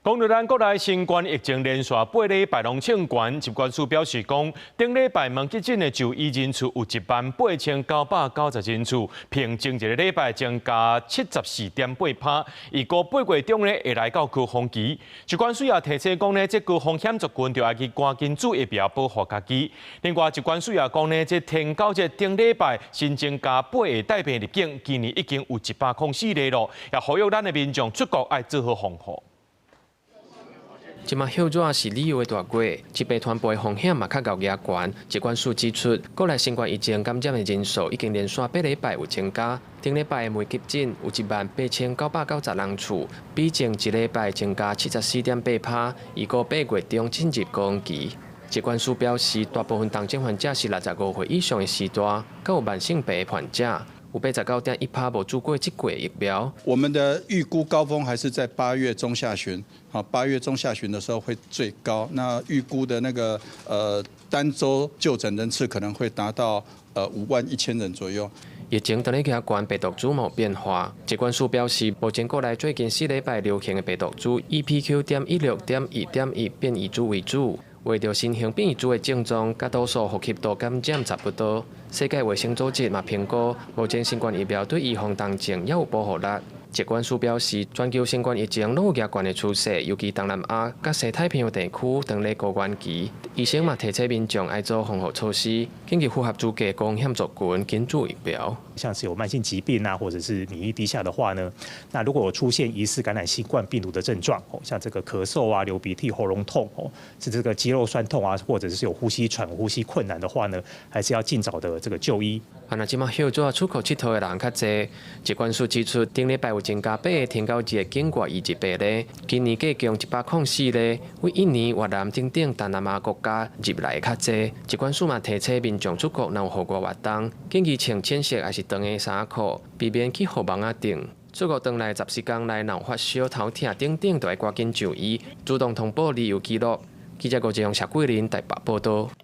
講到咱國內新冠疫情連續八禮拜攏衝懸，疾管署表示講，頂禮拜問急診的就醫人次有18,990人次，平均一個禮拜增加74.8%。預估8月中呢會來到高峰期。疾管署也提醒講呢，這高風險族群著愛去趕緊注疫苗保護家己。另外，疾管署也講呢，這天狗節頂禮拜新增加八個帶病入境，今年已經有104例囉，也呼籲咱的民眾出國愛做好防護。這馬歇熱是旅遊的大月，疾病傳播的風險嘛較𠢕額懸。疾管署指出，國內新冠疫情感染的人數已經連續八禮拜有增加。頂禮拜的問急診有18,990人次，比前一禮拜增加74.8%。預估8月中進入高峰期。疾管署表示，大部分重症患者是65歲以上的序大，閣有慢性病的患者。有89.1%無注過這劑疫苗。我們的預估高峰還是在八月中下旬，好，八月中下旬的時候會最高。那預估的那個單週就診人次可能會達到51,000人左右。疫情當咧加懸，病毒株無變化。疾管署表示，目前國內最近四禮拜流行的病毒株以 BQ.16.1.1變異株為主。為著新型變異株的症狀，佮多數呼吸道感染差不多。世界衛生組織嘛評估，目前新冠疫苗對預防重症猶有保護力。疾管署表示，全球新冠疫情攏有加懸的趨勢，尤其東南亞佮西太平洋地區當咧高原期。醫生嘛提醒民眾愛做防護措施，緊急符合資格高風險族群緊注疫苗。像是有慢性疾病啊，或者是免疫低下的話呢，那如果出現疑似感染新冠病毒的症狀，哦，像這個咳嗽啊、流鼻涕、喉嚨痛，哦，是這個肌肉痠痛啊，或者是有呼吸喘、呼吸困難的話呢，還是要盡早的這個就醫。啊，若這馬歇熱出國𨑨迌的人較濟，疾管署指出，頂禮拜有增加八个天狗節境外移入病例，今年計共104例，為印尼、越南等等東南亞國家入來的較濟。疾管署嘛提醒民眾出國若有戶外活動，建議穿淺色抑是長的衫褲，避免去雨網仔頂。出國轉來14天內若有發燒、頭痛等等，就愛趕緊就醫，主動通報旅遊記錄。記者郭志勇、謝桂林台北報道。